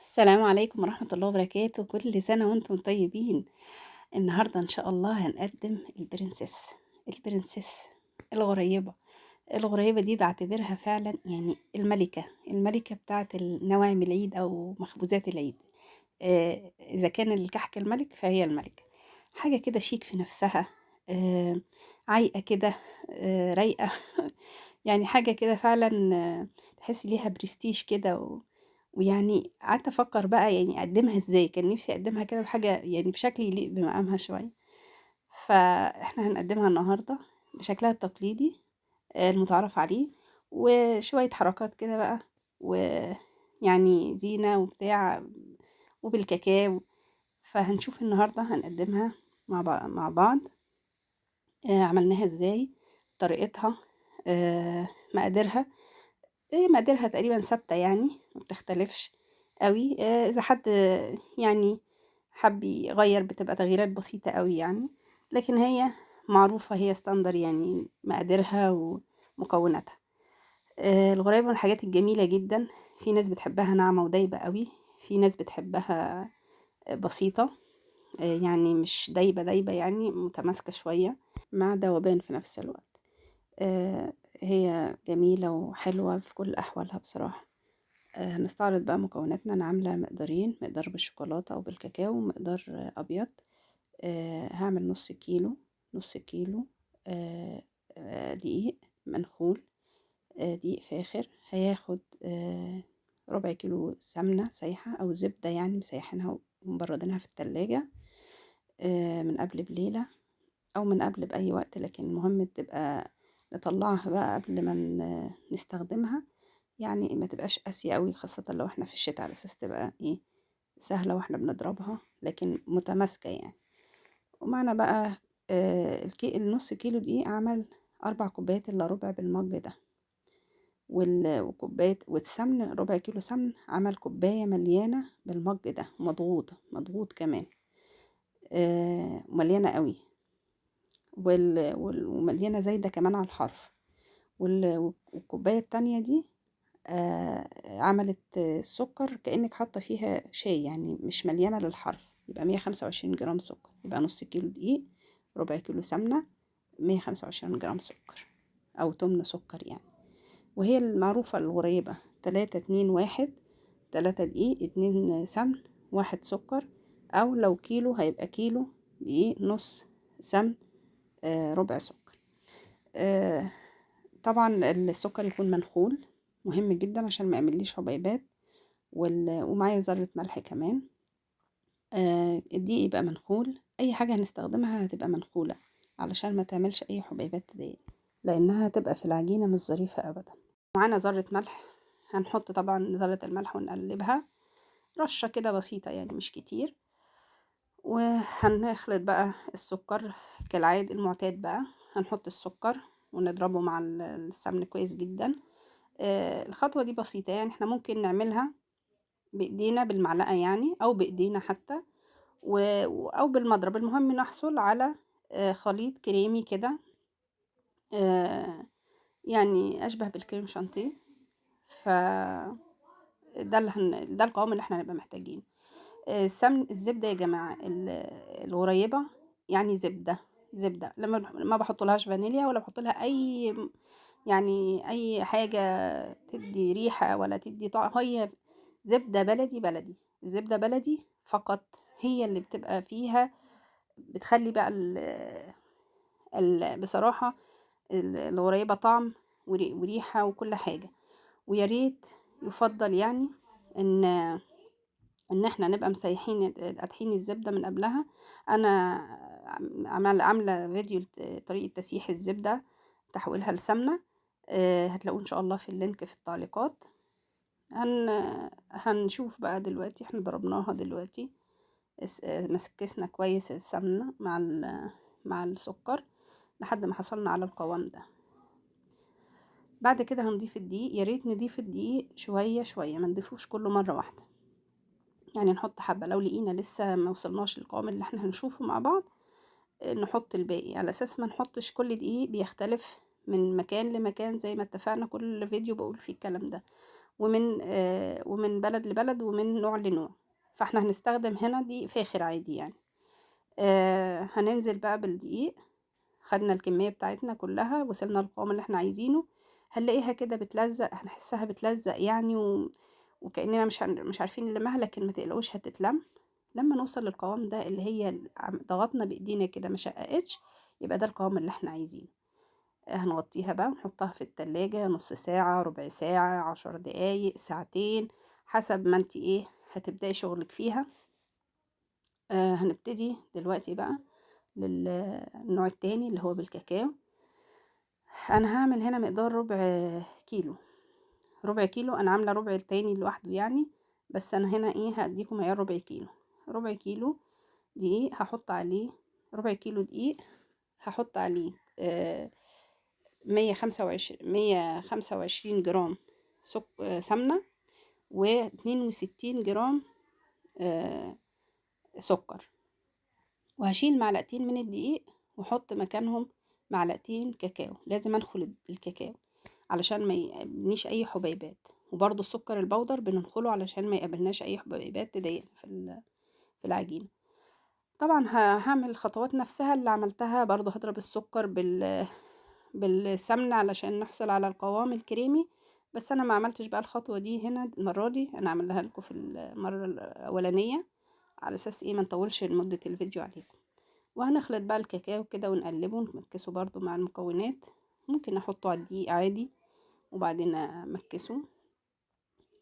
السلام عليكم ورحمة الله وبركاته. كل سنة وانتم طيبين. النهاردة ان شاء الله هنقدم البرنسس، البرنسس الغريبة. الغريبة دي بعتبرها فعلا يعني الملكة، الملكة بتاعت نواعم العيد او مخبوزات العيد. اذا كان الكحك الملك فهي الملكة. حاجة كده شيك في نفسها، عايقة كده، رايقة يعني حاجة كده فعلا، تحس ليها برستيج كده. ويعني قعدت افكر بقى يعني اقدمها ازاي، كان نفسي اقدمها كده بحاجة يعني بشكل يليق بمقامها شوية. فاحنا هنقدمها النهارده بشكلها التقليدي، المتعارف عليه، وشوية حركات كده بقى، ويعني زينة وبتاع وبالكاكاو. فهنشوف النهارده هنقدمها مع بعض، عملناها ازاي، طريقتها، مقاديرها. مقاديرها تقريبا ثابتة يعني ما بتختلفش قوي. اذا حد يعني حب يغير بتبقى تغييرات بسيطة قوي يعني، لكن هي معروفة، هي standard يعني مقاديرها ومكوناتها. الغريبة من الحاجات الجميلة جدا، في ناس بتحبها ناعمة ودايبه قوي، في ناس بتحبها بسيطة، يعني مش دايبه دايبه، يعني متماسكة شوية مع ذوبان في نفس الوقت. هي جميلة وحلوة في كل أحوالها بصراحة. هنستعرض بقى مكوناتنا. أنا عاملة مقدارين، مقدار بالشوكولاتة أو بالكاكاو ومقدار أبيض. هعمل نص كيلو، نص كيلو، دقيق منخول، دقيق فاخر. هياخد ربع كيلو سمنة سايحة أو زبدة يعني مسيحينها ومبردينها في التلاجة، من قبل بليلة أو من قبل بأي وقت، لكن المهم تبقى نطلعها بقى قبل ما نستخدمها، يعني ما تبقاش قاسية قوي، خاصة لو احنا في الشتاء، على اساس تبقى سهلة واحنا بنضربها، لكن متماسكة يعني. ومعنا بقى، النص كيلو دقيق عمل 4 كوبايات الا ربع بالمج ده، وكوباية والسمن ربع كيلو سمن عمل كوباية مليانة بالمج ده، مضغوط، مضغوط كمان، مليانة قوي، ومليانة زايدة كمان على الحرف. والكوباية التانية دي، عملت السكر كأنك حاطة فيها شاي، يعني مش مليانة للحرف، يبقى 125 جرام سكر. يبقى نص كيلو دقيق، ربع كيلو سمنة، 125 جرام سكر أو تمن سكر يعني. وهي المعروفة الغريبة 3 2 1، 3 دقيق، 2 سمن، 1 سكر، أو لو كيلو هيبقى كيلو دقيق، نص سمن، ربع سكر. طبعا السكر يكون منخول، مهم جدا عشان ما يعمليش حبيبات. ومعايا ذرة ملح كمان. الدقيق يبقى منخول، اي حاجة هنستخدمها هتبقى منخولة علشان ما تعملش اي حبيبات تضايق، لانها هتبقى في العجينة مش ظريفة ابدا. معانا ذرة ملح، هنحط طبعا ذرة الملح ونقلبها رشة كده بسيطة يعني مش كتير. وهنخلط بقى السكر كالعادة المعتاد بقى، هنحط السكر ونضربه مع السمن كويس جدا. الخطوة دي بسيطة يعني، احنا ممكن نعملها بإيدينا بالمعلقة يعني، أو بإيدينا حتى، أو بالمضرب. المهم نحصل على، خليط كريمي كده، يعني أشبه بالكريم شانتيه. ف ده القوام اللي احنا هنبقى محتاجينه. السمن، الزبدة يا جماعة، الغريبة يعني زبدة، زبدة لما ما بحطلهاش فانيليا ولا بحط لها اي حاجة تدي ريحة ولا تدي طعم، هي زبدة بلدي، بلدي، زبدة بلدي فقط هي اللي بتبقى فيها، بتخلي بقى بصراحة الغريبة طعم وريحة وكل حاجة. ويا ريت يفضل يعني ان احنا نبقى مسيحين قادحين الزبدة من قبلها. انا عاملة فيديو طريقة تسييح الزبدة تحويلها لسمنة، هتلاقوه ان شاء الله في اللينك في التعليقات. هنشوف بقى دلوقتي احنا ضربناها دلوقتي، مسكسنا كويس السمنة مع السكر لحد ما حصلنا على القوام ده. بعد كده هنضيف الدقيق، يا ريت نضيف الدقيق شوية شوية، ما نضيفوش كله مرة واحدة، يعني نحط حبة، لو لقينا لسه ما وصلناش للقوام اللي احنا هنشوفه مع بعض، نحط الباقي، على اساس ما نحطش كل دقيق، بيختلف من مكان لمكان زي ما اتفقنا، كل فيديو بقول فيه الكلام ده. ومن بلد لبلد ومن نوع لنوع. فاحنا هنستخدم هنا دي فاخر عادي يعني. هننزل بقى بالدقيق، خدنا الكمية بتاعتنا كلها، وصلنا للقوام اللي احنا عايزينه. هنلاقيها كده بتلزق، هنحسها بتلزق يعني، وكأننا مش عارفين نلمها، لكن ما تقلقوش هتتلم. لما نوصل للقوام ده اللي هي ضغطنا بايدينا كده ما شققتش، يبقى ده القوام اللي احنا عايزينه. هنغطيها بقى ونحطها في التلاجة نص ساعة، ربع ساعة، 10 دقايق، ساعتين، حسب ما انت هتبدأي شغلك فيها. هنبتدي دلوقتي بقى للنوع التاني اللي هو بالكاكاو. انا هعمل هنا مقدار ربع كيلو، ربع كيلو، انا عامله ربع التاني لوحده يعني، بس انا هنا هديكم معيار ربع كيلو. ربع كيلو دقيق هحط عليه ربع كيلو دقيق، هحط عليه 125 جرام سمنة، و62 جرام سكر. وهشيل معلقتين من الدقيق واحط مكانهم معلقتين كاكاو. لازم انخل الكاكاو علشان ما يقابلنيش اي حبيبات، وبرده السكر البودر بننخله علشان ما يقابلناش اي حبيبات تضايقنا في العجينة. طبعا هعمل الخطوات نفسها اللي عملتها، برده هضرب السكر بالسمنة علشان نحصل على القوام الكريمي، بس انا ما عملتش بقى الخطوة دي هنا المرة دي، انا عملها لكم في المرة الاولانية على اساس ما نطولش مدة الفيديو عليكم. وهنخلط بقى الكاكاو كده ونقلبه ونمكسه برده مع المكونات. ممكن احطه على الدقيق عادي وبعدين امكسه.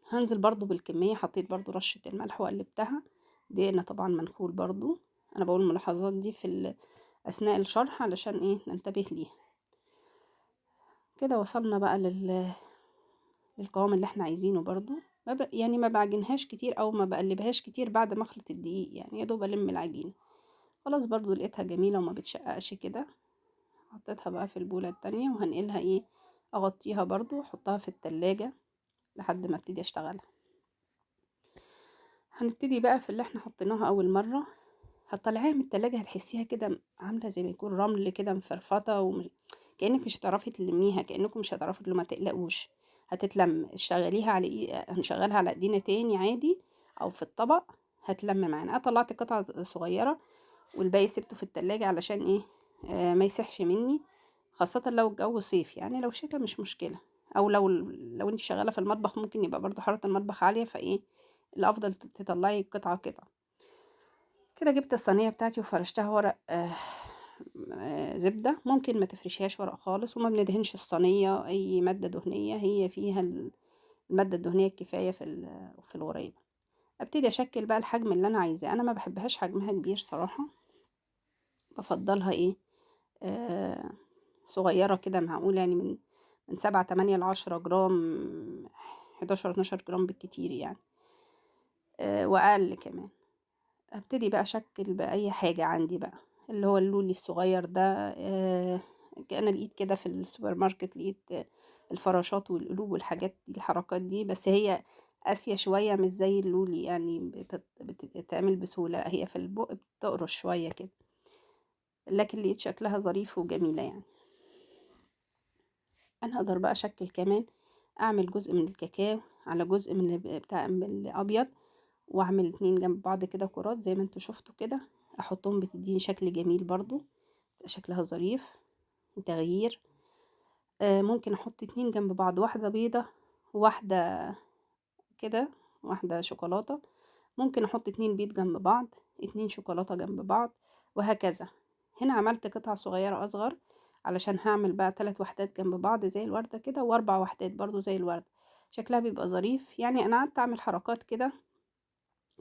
هنزل برده بالكمية، حطيت برده رشة الملح وقلبتها. دقيقنا طبعا منخول برده، انا بقول الملاحظات دي في اثناء الشرح علشان ننتبه ليها. كده وصلنا بقى للقوام اللي احنا عايزينه. برده يعني ما بعجنهاش كتير او ما بقلبهاش كتير بعد ما اخلط الدقيق، يعني يا دوب الم العجينة خلاص. برضو لقيتها جميلة وما بتشققش كده، حطيتها بقى في البوله التانية وهنقلها اغطيها برضو واحطها في التلاجة لحد ما ابتدي اشتغلها. هنبتدي بقى في اللي احنا حطيناها اول مرة. هتطلعيها من التلاجة هتحسيها كده عامله زي ما يكون رمل كده مفرفطه، كأنك مش هتعرفي تلميها، كأنكم مش هتعرفي تلموها. ما تقلقوش هتتلم، اشتغليها على هنشغلها على ايدينا تاني عادي او في الطبق هتلم معانا. انا طلعت قطعه صغيرة والباقي سبته في التلاجة علشان ما يسحش مني، خاصة لو الجو صيف يعني، لو شتا مش مشكلة، او لو انت شغالة في المطبخ ممكن يبقى برضو حرارة المطبخ عالية، فايه الافضل تطلعي قطعه قطعه كده. جبت الصينية بتاعتي وفرشتها ورق زبدة، ممكن ما تفرشيهاش ورق خالص، وما بندهنش الصينية اي مادة دهنية، هي فيها المادة الدهنية الكفاية في الغريبة. ابتدي اشكل بقى الحجم اللي انا عايزاه. انا ما بحبهاش حجمها كبير صراحة، بفضلها صغيرة كده معقولة، يعني من 7 8 ل10 جرام، 11 12 جرام بالكتير يعني، واقل كمان. ابتدي بقى اشكل باي حاجة عندي بقى، اللي هو اللولي الصغير ده. انا لقيت كده في السوبر ماركت، لقيت الفراشات والقلوب والحاجات دي، الحركات دي، بس هي قاسية شوية مش زي اللولي يعني، بتتعمل بسهولة، هي في البق بتقرش شوية كده، لكن لقيت شكلها ظريف وجميلة يعني. انا اقدر بقى اشكل كمان، اعمل جزء من الكاكاو على جزء من بتاع الابيض، واعمل 2 جنب بعض كده كرات زي ما انتوا شفتوا كده، احطهم بتديني شكل جميل برضو، شكلها ظريف وتغيير. ممكن احط 2 جنب بعض، واحدة بيضة وواحدة كده، واحدة شوكولاتة. ممكن احط 2 بيض جنب بعض، 2 شوكولاتة جنب بعض، وهكذا. هنا عملت قطع صغيرة اصغر علشان هعمل بقى 3 وحدات جنب بعض زي الوردة كده، و4 وحدات برضو زي الوردة، شكلها بيبقى ظريف يعني. انا قعدت اعمل حركات كده،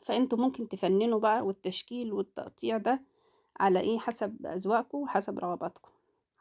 فانتوا ممكن تفننوا بقى، والتشكيل والتقطيع ده على حسب اذواقكم وحسب رغباتكم.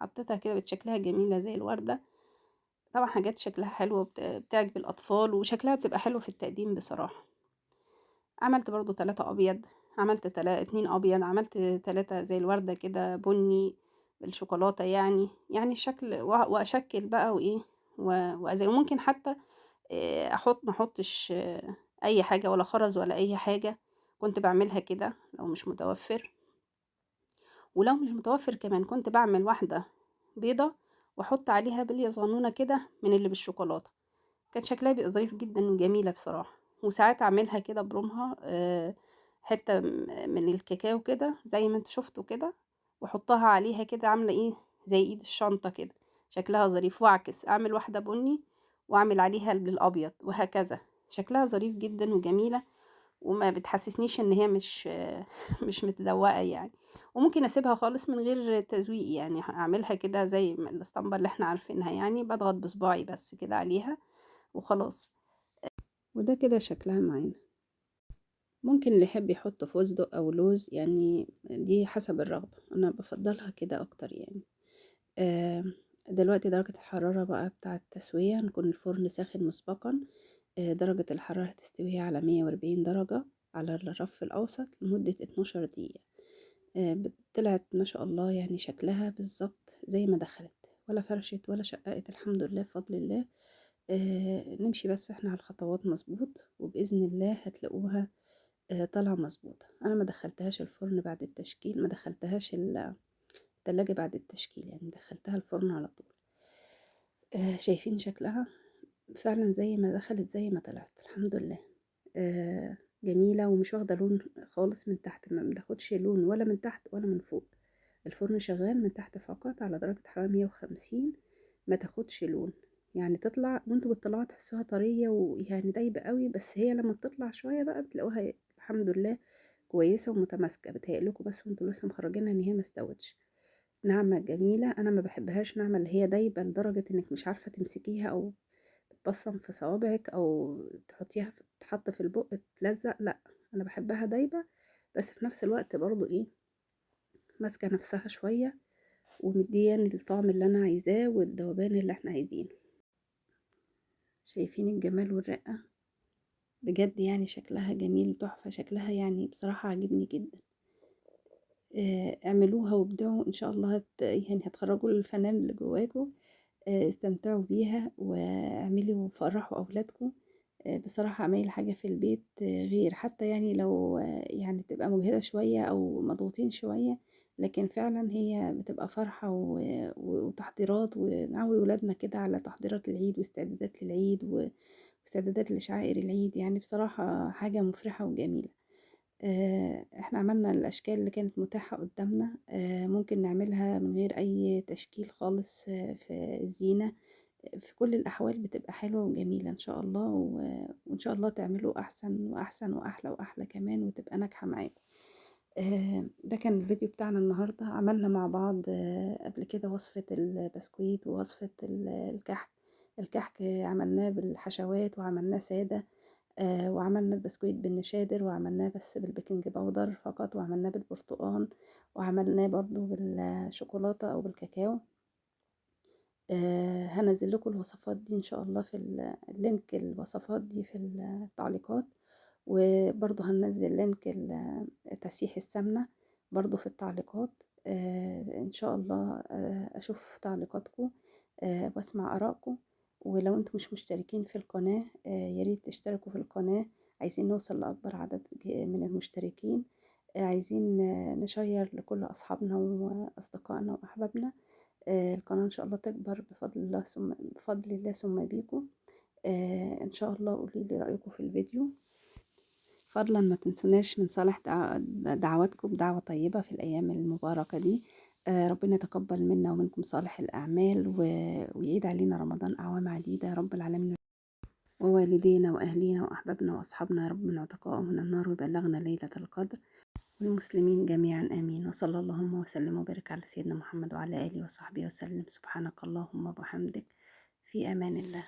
حطيتها كده بشكلها جميلة زي الوردة، طبعا حاجات شكلها حلو بتعجب الاطفال، وشكلها بتبقى حلو في التقديم بصراحة. عملت برضو 3 ابيض، عملت 2 ابيض، عملت 3 زي الوردة كده بني بالشوكولاتة يعني الشكل، واشكل بقى وازين. وممكن حتى ما احطش اي حاجة ولا خرز ولا اي حاجة، كنت بعملها كده لو مش متوفر. ولو مش متوفر كمان كنت بعمل واحدة بيضة واحط عليها بلية صغنونة كده من اللي بالشوكولاتة، كان شكلها بيبقى ظريف جدا وجميلة بصراحة. وساعات اعملها كده برمها حتة من الكاكاو كده زي ما انتوا شفتوا كده، واحطها عليها كده عاملة ايه زي ايد الشنطة كده، شكلها ظريف. واعكس اعمل واحدة بني واعمل عليها بالابيض وهكذا، شكلها ظريف جدا وجميلة، وما بتحسسنيش ان هي مش متزوقة يعني. وممكن اسيبها خالص من غير تزويق يعني، اعملها كده زي الاسطمبة اللي احنا عارفينها يعني، بضغط بصباعي بس كده عليها وخلاص. وده كده شكلها معانا. ممكن اللي يحب يحط فستق او لوز يعني، دي حسب الرغبة، انا بفضلها كده اكتر يعني. دلوقتي درجة الحرارة بقى بتاعة التسوية، نكون الفرن ساخن مسبقا. درجة الحرارة هتستويها على 140 درجة على الرف الأوسط لمدة 12 دقيقة. طلعت ما شاء الله يعني شكلها بالظبط زي ما دخلت، ولا فرشت ولا شققت، الحمد لله بفضل الله. نمشي بس احنا على الخطوات مظبوط، وبإذن الله هتلاقوها طالعة مظبوطة. أنا ما دخلتهاش الفرن بعد التشكيل، ما دخلتهاش التلاجة بعد التشكيل يعني، دخلتها الفرن على طول. شايفين شكلها فعلا زي ما دخلت زي ما طلعت، الحمد لله. جميلة ومش واخدة لون خالص من تحت، ما بتاخدش لون ولا من تحت ولا من فوق. الفرن شغال من تحت فقط على درجة حرارة 150، ما تاخدش لون يعني، تطلع وانتوا بتطلعوها تحسوها طرية ويعني دايبة قوي، بس هي لما بتطلع شوية بقى بتلاقوها الحمد لله كويسة ومتماسكة. بتهيألكوا بس وانتوا لسه مخرجينها ان هي ما استوتش. ناعمة جميلة، انا ما بحبهاش ناعمة اللي هي دايبة لدرجة انك مش عارفة تمسكيها او تبصم في صوابعك او تحطيها تحط في البق تلزق، لا انا بحبها دايبة بس في نفس الوقت برضو ايه ماسكة نفسها شوية ومدياني الطعم اللي انا عايزاه والذوبان اللي احنا عايزينه. شايفين الجمال والرقة بجد يعني، شكلها جميل وتحفة، شكلها يعني بصراحة عاجبني جدا. اعملوها وابدعوا ان شاء الله، يعني هتخرجوا الفنان اللي جواكوا. استمتعوا بيها واعملوا وفرحوا اولادكم. بصراحة اعملي حاجة في البيت، غير حتى يعني لو، يعني تبقى مجهدة شوية او مضغوطين شوية، لكن فعلا هي بتبقى فرحة وتحضيرات، ونعود ولادنا كده على تحضيرات العيد واستعدادات للعيد واستعدادات لشعائر العيد، يعني بصراحة حاجة مفرحة وجميلة. احنا عملنا الاشكال اللي كانت متاحة قدامنا، ممكن نعملها من غير اي تشكيل خالص، في الزينة، في كل الاحوال بتبقى حلوة وجميلة ان شاء الله، وان شاء الله تعملوا احسن واحسن واحلى واحلى كمان، وتبقى ناجحة معاكم. ده كان الفيديو بتاعنا النهاردة. عملنا مع بعض قبل كده وصفة البسكويت ووصفة الكحك. الكحك عملناه بالحشوات وعملناه سادة، وعملنا البسكويت بالنشادر، وعملناه بس بال baking powder فقط، وعملناه بالبرتقال، وعملناه برضو بالشوكولاتة أو بالكاكاو. هنزل لكم الوصفات دي إن شاء الله في ال link الوصفات دي في التعليقات، وبرضو هننزل link تسيح السمنة برضو في التعليقات. إن شاء الله، أشوف تعليقاتكم، وأسمع آرائكم. ولو انتم مش مشتركين في القناة، ياريت تشتركوا في القناة، عايزين نوصل لأكبر عدد من المشتركين، عايزين نشير لكل أصحابنا وأصدقائنا وأحبابنا. القناة إن شاء الله تكبر بفضل الله ثم بفضل الله ثم بيكم. إن شاء الله قولي لي رأيكم في الفيديو. فضلا ما تنسوناش من صالح دعواتكم بدعوة طيبة في الأيام المباركة دي. ربنا يتقبل منا ومنكم صالح الأعمال، ويعيد علينا رمضان أعوام عديدة يا رب العالمين، ووالدينا وأهلينا وأحبابنا وأصحابنا يا رب من عتقائهم من النار، ويبلغنا ليلة القدر، والمسلمين جميعا آمين. وصلى اللهم وسلم وبارك على سيدنا محمد وعلى آله وصحبه وسلم. سبحانك اللهم وبحمدك، في أمان الله.